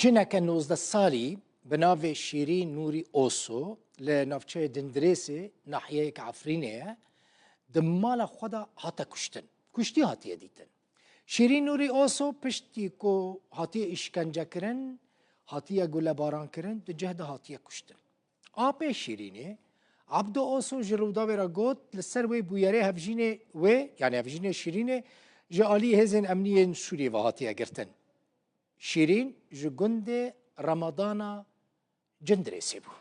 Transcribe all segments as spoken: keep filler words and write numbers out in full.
Jineke nozdeh salî bi navê Şîrîn Nûrî Oso li navçeyê Dindirêsê, nahiyeyeke Efrînê ye, di mala xwe de hate kuştin. Kuştî hatiye dîtin. Şîrîn Nûrî Oso piştî ku hatiye îşkencekirin, hatiye gulebarankirin, di cih de hatiye kuştin. Apê Şîrînê, Abdo Oso ji Rûdawê re got, li ser wê bûyerê hevjînê wê, yanî hevjînê Şîrînê, ji alî hêzên emnî yên Sûriyê ve hatiye girtin. Şîrîn ji gundê Remadana Cindirêsê bû.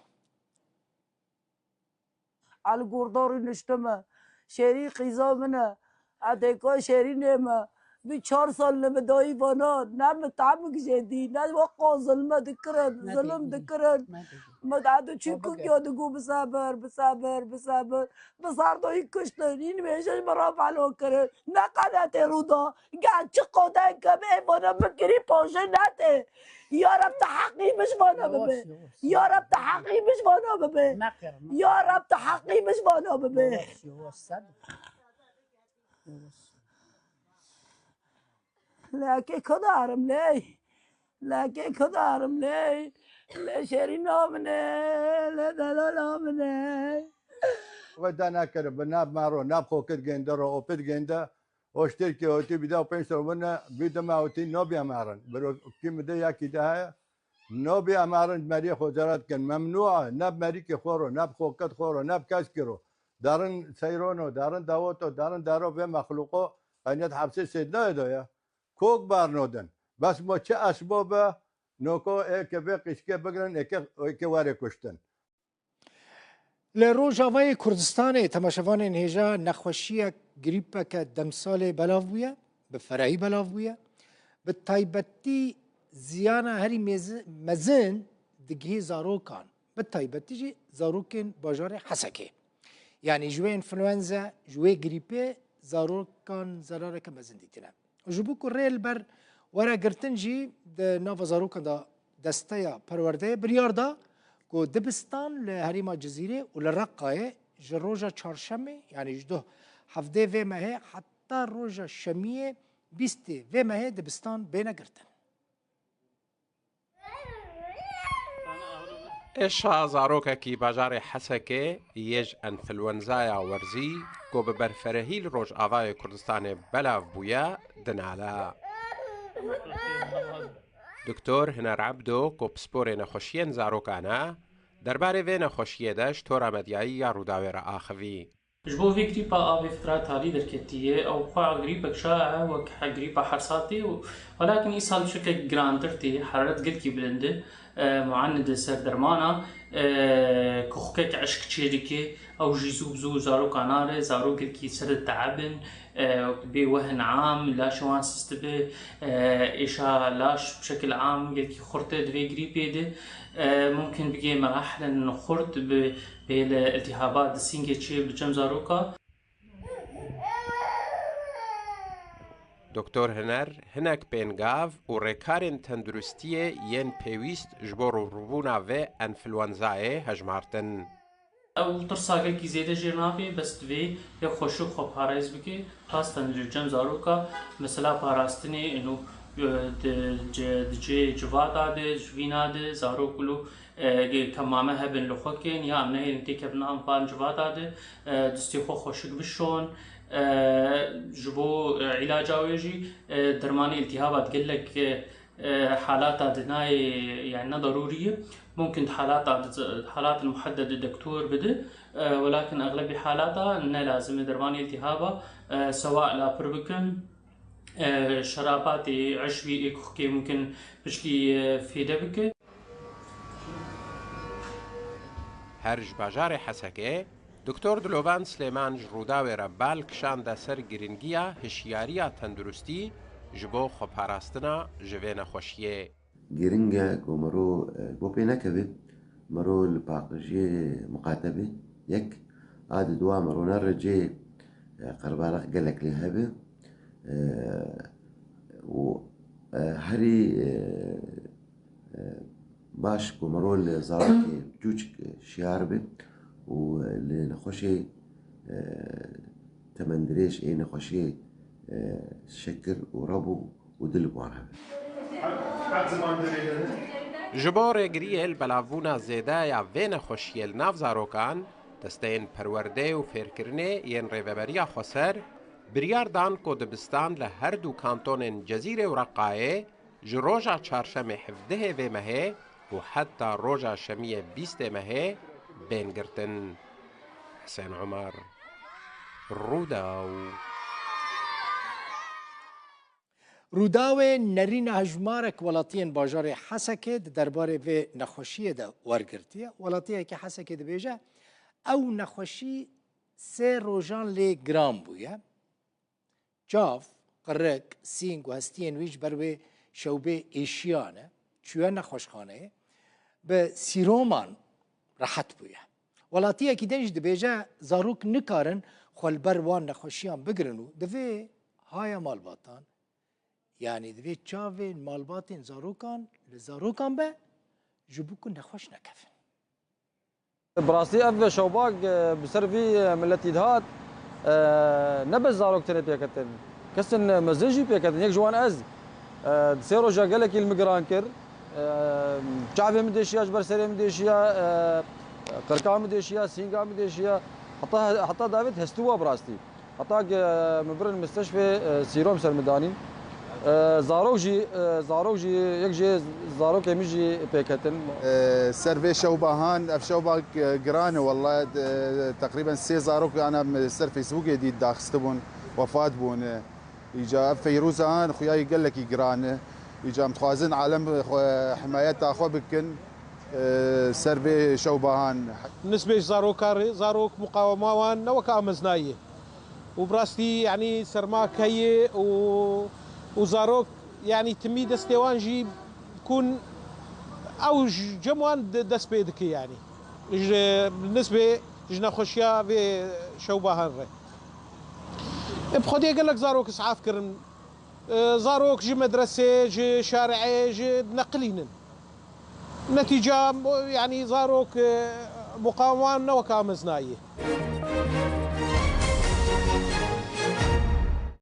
Alî Gurdarî niştime. Şêrî qîza min e. Edêka Şêrînê me. Bi çar sal li min dayî vana. Ne min temik jê dî, ne wek zilme dikirin, Ne zilim dî. dikirin. Ne dî. Min edo çi Baba kukiya gel. digo bisebir, bisebir, bisebir. Bi serdayî kuştin. Yîn mêje ji min re belo kirin. Ne qenetê Rûda. Gel çi qodeyke bi ê vana bikirî pajê netê. Ya Reb, tu heqî min ji vana bibe. Yavaş, yavaş. Ya Reb, tu heqî min ji vana bibe. Meqir, meqir. Ya Reb, tu heqî min ji vana bibe. Yavaş, yavaş, sen. Yavaş. Lekê kudarim ley. Lekê kudarim ley. Lê şêrîna min e. Lê delala min e. We da nekir, bi nav mero, nav xokit gênde ro, opit gênde. Hoştir ki oti bida pênc sal wine, bidime oti nobiya merin. Biro kim de yaki de heye. Nobiya merin meriye xo cerat kin. Memnua, ne merî ki xoro, ne xoket xoro, ne keskiro. Darin seyrono, darin dawoto, darin daro ve mexluqo, qenet hepsê sêdna edo ya. Kok barno din. Bes mo çi esbo be, noko ê ke vê qîşkê bigrin, ê ke, ê ke were kuştin. Li Rojavayê Kurdistanê temaşevanên hêja nexweşiyek grîpeke demsalê belav bûye, bi ferehî belav bûye. Bi taybetî ziyana herî mêzi-, mezin digihê zarokan, bi taybetî jî zarokên bajarê Hesekê. Yanî ji wê înfluenze, ji wê grîpê zarokan zerareke mezin dîtine. Ji bo ku rê li ber were girtin jî di nava zarokan de desteya perwerdeyê biryar da ku dibistan li herêma Cizîrê û li Reqayê ji roja çarşemê, yanî ji doh hevdê vê mehê heta roja şemiyê bîstê vê mehê dibistan bêne girtin. Êşa zarokekî bajarê Hesekê yê ji enfluenzaya werzî ku bi berferehî li Rojavayê Kurdistanê belav bûye, dinale. Doktor Hiner Ebdo ku pisporê nexweşiyên zarokan e, derbarê vê nexweşiyê de ji tora medyayî ya Rûdawê re axivî. Ji bo vê grîpa a vê fitra talî derketiye, ew xwe grîpek şaye wek he-, grîpa hersatê û welakin îsal bi şeklek girantir tê, heraret gelkî bilind e, e, muenid e ser dermana, e, kuxkek eşk çêdike, ew jî zû bi zû zaroka nare, zarok gelkî ser diteebin, e, bê wehn am, laşê wan sis dibe, e, êşa laş bi şekil am gelkî xurt e di vê grîpê de, e, mumkin bigê merahilên xurt bi Bê li iltihaba di sîngê çê bi cem zaroka. Doktor Hiner hinek pêngav û rêkarên tenduristiyê yên pêwîst ji bo rûbirûbûna vê enfluenzayê hejmartin. Ew tirsa gelkî zêde jê nabe, bes divê yek xweşik xwe parêz bike, xastan li cem zaroka, mesela parastinê, ino, e, di, di, di cê civata de, jivîna de, zarok wilo e, kemame hebin li xwe kên, ya em nehêlin têkevin van civata de, e, distê xwe xweşik bişon. E, ji bo, e, îlaca wê jî, e, dermanê îltihaba di gelek, e, e, halata di nayê, yani ne darûrî ye. Mumkin di halata di, halatin muhedded di doktor bide, e, welakin exlebî halata ne lazim e dermanê îltihaba, e, sewa lapir bikin. E, şerabatê, eşbî ê kuxkê mumkin pişkî, e, fêde bike. Her ji bajarê Hesekê, Doktor Dilovan Silêman ji Rûdawê re bal kişande ser girîngiya hişyariya tenduristî ji bo xweparastina ji vê nexweşiyê. Giring e ku mero, e, bo pê nekeve, mero li paqijiyê miqate be, yek, a di dua mero nere cê, e, qerbarek gelek lê hebe, e, û, e, herî, e, e, baş ku mero li zarokê çûçik şiyar be û li nexweşê, e, temendirêj ê nexweşê, e, şekir û rebû û dil bi wan hebe. Ji bo rêgiriyê li belavbûna zêde ya vê nexweşiyê li nav zarokan, desteyên perwerdê û fêrkirinê yên Rêveberiya Xweser biryar dan ku dibistan li her du kantonên Cezîrê û Reqayê ji roja çarşemê hevdehê vê mehê û heta roja şemiyê bîstê mehê bên girtin. Hisên Omer, Rûdaw. Rûdawê nerîna hejmarek welatiyên bajarê Hesekê di derbarê vê nexweşiyê de wergirtiye. Welatiyekî Hesekê dibêje, ew nexweşî sê rojan lê giran bûye. Çav, qirik, sîng û hestiyên wî ji ber wê şewbê êşiyane, çûye nexweşxaneyê. Bi sîroman rehet bûye. Welatiyekî din jî dibêje, zarok nikarin xwe li ber wan nexweşiyan bigirin û divê haya malbatan, yanî divê çavên malbatên zarokan li zarokan be, ji bo ku nexweş nekevin. Bi rastî ev şewbak, e, bi ser vî, e, miletî dihat, e, ne bes zarok tenê pêketin. Kesên mezin jî pêketin. Yek ji wan ez, e, di sê roja gelekî li min giran kir. E, çavê min dêşiya, ji ber serê min dêşiya, e, qirka min dêşiya, sînga min dêşiya. Heta, heta davêt hestî wa bi rastî. Heta ke min birin misteşfê, e, sîrom ser min danîn. E, zarok jî, e, zarok jî, yek jê zarokê min jî pêketin. E, ser vê şewbahan, ev şewba, e, giran e welle. E, teqrîben sê zarok ana min ser Facebookê dît daxistibûn, wefat bûn. Îca ev feyrûzahan xuya yê gelekî giran e. Îca em dixwazin alem xwe himayeta xwe bikin, e, ser vê şewbahan. Nisbê ji zarokan re, zarok muqawema wan ne weke ameznayî ye. Û bi rastî, yanî sermak heye û, û zarok, yanî timî destê wan jî kun ew ji cem wan de-, dest pê dike, yanî. Ji nisbê ji nexweşiya vê şewbahan re. E, bi xwedê gelek zarok isaf kirin. E, zarok ji medresê, ji şareê, ji neqilînin. Netîca, yanî zarok, e, muqam wan ne weka meznayî.